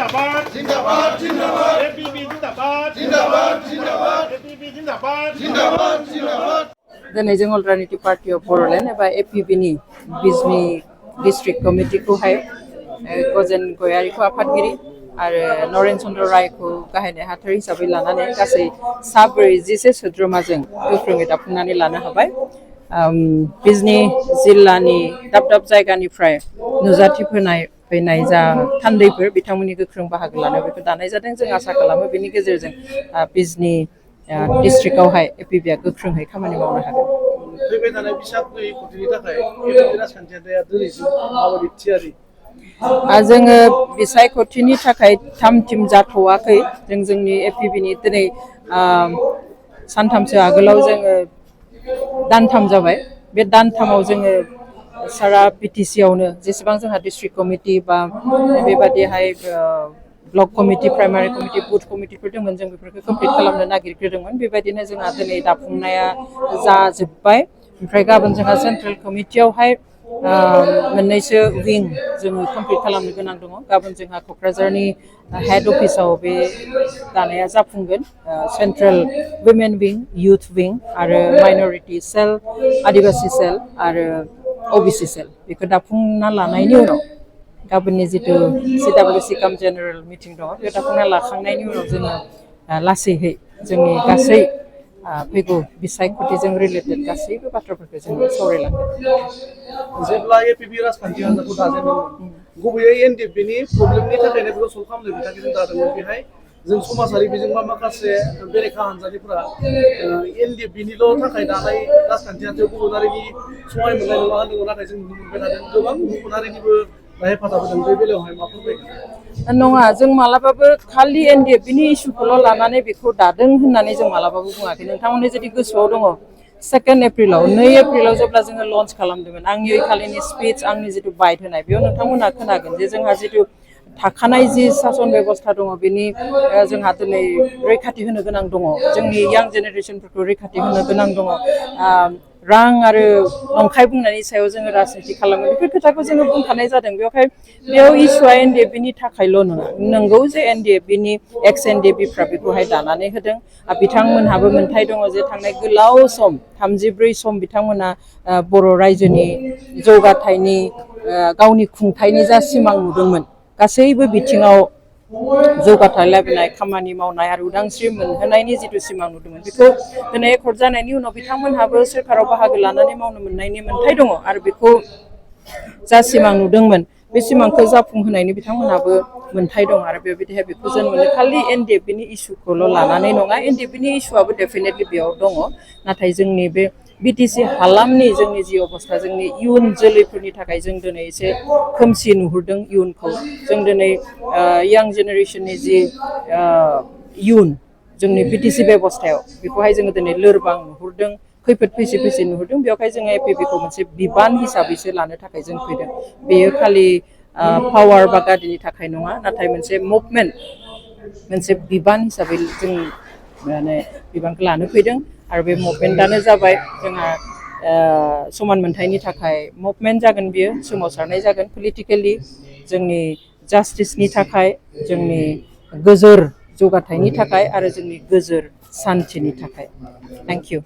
जिंदाबाद जिंदाबाद जिंदाबाद एपीपी जिंदाबाद जिंदाबाद जिंदाबाद एपीपी जिंदाबाद जिंदाबाद जिंदाबाद दिनै जों अल्टारनेटिभ पार्टी अफ बड'लेण्ड एबा एपीपीनि बिजनी डिस्ट्रिक्ट कमिटिखौहाय गजेन गयारिखौ आफादगिरि आरो नरेन चन्द्र रायखौ गाहाय नेहाथारि हिसाबै लानानै गासै 140 सोद्रोमाजों गोख्रोङै दाफुंनानै लानो हाबाय। बिजनी जिल्लानि दाब दाब जायगानिफ्राय नुजाथि फैनाय जा थान्दैफोर बिथांमोननि गोख्रों बाहागो लानो बेखौ दानाय जादों। जों आसा खालामो बेनि गेजेरजों बिजनी डिस्ट्रिक्टआवहाय एपीपीआ गोख्रोङै खामानि मावनो हागोन। फैबाय थानाय बिसाखै गथ'नि थाखाय एपीपी राजखान्थियारिया दिनैसिम माबायदि थियारि? जोङो बिसायख'थिनि थाखाय थाम-थिम जाथ'वाखै। जों जोंनि एपीपीनि दिनै सानथामसो आगोलाव जोङो दानथाम जाबाय। बे दानथामाव जोङो सारा बिटिसिआवनो जेसेबां जोंहा डिस्ट्रिक्ट कमिटि बा बेबादिहाय ब्लक कमिटि, प्राइमारि कमिटि, बुथ कमिटिफोर दंमोन जों बेफोरखौ कमप्लिट खालामनो नागिरग्रोदोंमोन। बेबायदिनो जोंहा दिनै दाफुंनाया जाजोब्बाय। ओमफ्राय गाबोन जोंहा सेन्ट्रेल कमिटियावहाय मोननैसो विं जोङो कमप्लिट खालामनो गोनां दङ। गाबोन जोंहा क'क्राझारनि हेड अफिसाव बे दानाया जाफुंगोन। सेन्ट्रेल वुमेन विं, युथ विं आरो माइन'रिटि सेल, आदिबासि सेल आरो ओबिसि सेल बेखौ दाफुंना लानायनि उनाव गाबोननि जितु CWC काम जेनेरेल मिटिं दङ बे दाफुंना लाखांनायनि उनाव जोङो लासैहै जोंनि गासै फैगौ बिसायख'थिजों रिलेटेड गासैबो बाथ्राफोरखौ जोङो सावरायलांगोन। जेब्ला एपीपी राजखान्थि हान्जाखौ दाजेनदोंमोन गुबैयै एनडिएफबिनि प्रब्लेमनि थाखायनो बेखौ सल्भ खालामनो बिथांखिजों दादोंमोन। बेहाय जों समाजारि बिजोंबा माखासे बेरेखा हान्जानिफ्रा एनडिएफबिनिल' थाखाय दानाय राजखान्थि हान्जायाव गुबुन हारिनि सहाय मोननाय नङा होनदोंमोन। नाथाय जों नुनो मोनबाय थादों गोबां गुबुन हारिनिबो हेफाजाब होदों। बे बेलायावहाय माफोर फैगोन? नङा, जों मालाबाबो खालि एनडिएफबिनि इस्युखौल' लानानै बेखौ दादों होननानै जों मालाबाबो बुङाखै। नोंथांमोननि जुदि गोसोआव दङ 2 एप्रिलाव 2 एप्रिलाव जेब्ला जोङो लन्च खालामदोंमोन आंनि ओइखालिनि स्पिच, आंनि जितु बाइट होनाय बेयाव नोंथांमोनहा खोनागोन जे जोंहा जितु थाखानाय जि सासन बेबस्था दङ बेनि जोंहा दिनै रैखाथि होनो गोनां दङ। जोंनि यां जेनेरेसनफोरखौ रैखाथि होनो गोनां दङ। रां आरो नंखाय बुंनायनि सायाव जोङो राजनिति खालामो बेफोर खोथाखौ जोङो बुंखानाय जादों। बेयाव इस्युआ एनडिएफबिनि थाखायल' नङा। नंगौ जे एनडिएफबिनि एक्स एनडिएफबिफ्रा बेखौहाय दानानै होदों। बिथांमोनहाबो मोन्थाय दङ जे थांनाय गोलाव सम 33 सम बिथांमोना बर' रायजोनि जौगाथायनि गावनि खुंथायनि जा सिमां नुदोंमोन गासैबो बिथिङाव जौगाथाय लाबोनाय, खामानि मावनाय आरो उदांस्रि मोनहोनायनि जितु सिमां नुदोंमोन बेखौ दिनै एकर्ड जानायनि उनाव बिथांमोनहाबो सोरखाराव बाहागो लानानै मावनो मोननायनि मोन्थाय दङ आरो बेखौ जा सिमां नुदोंमोन बे सिमांखौ जाफुंहोनायनि बिथांमोनहाबो मोन्थाय दं। आरो बेबायदिहाय बेखौ जों मोनो खालि एनडिएफबिनि इस्युखौल' लानानै नङा। एनडिएफबिनि इस्युआबो डेफिनेटलि बेयाव दङ। नाथाय जोंनि बे बिटिसि हालामनि जोंनि जि अबस्था जोंनि इयुन जोलैफोरनि थाखाय जों दिनै एसे खोमसि नुहुरदों। इयुनखौ जों दिनै यां जेनेरेसननि जि इयुन जोंनि बिटिसि बेबस्थायाव बेखौहाय जोङो दिनै लोरबां नुहुरदों, खैफोद फैसि नुहुरदों। बेवहाय जोङो एपीपीखौ मोनसे बिबान हिसाबैसो लानो थाखाय जों फैदों। बेयो खालि पावार बा गादिनि थाखाय नङा, नाथाय मोनसे मुभमेन्ट, मोनसे बिबान हिसाबै जों माने बिबानखौ लानो फैदों। आरो बे मुभमेन्टआनो जाबाय जोंहा समान मोन्थायनि थाखाय मुभमेन्ट जागोन। बियो सोमावसारनाय जागोन पलिटिकेलि, जोंनि जास्टिसनि थाखाय, जोंनि गोजोर जौगाथायनि थाखाय आरो जोंनि गोजोर सान्थिनि थाखाय। Thank you.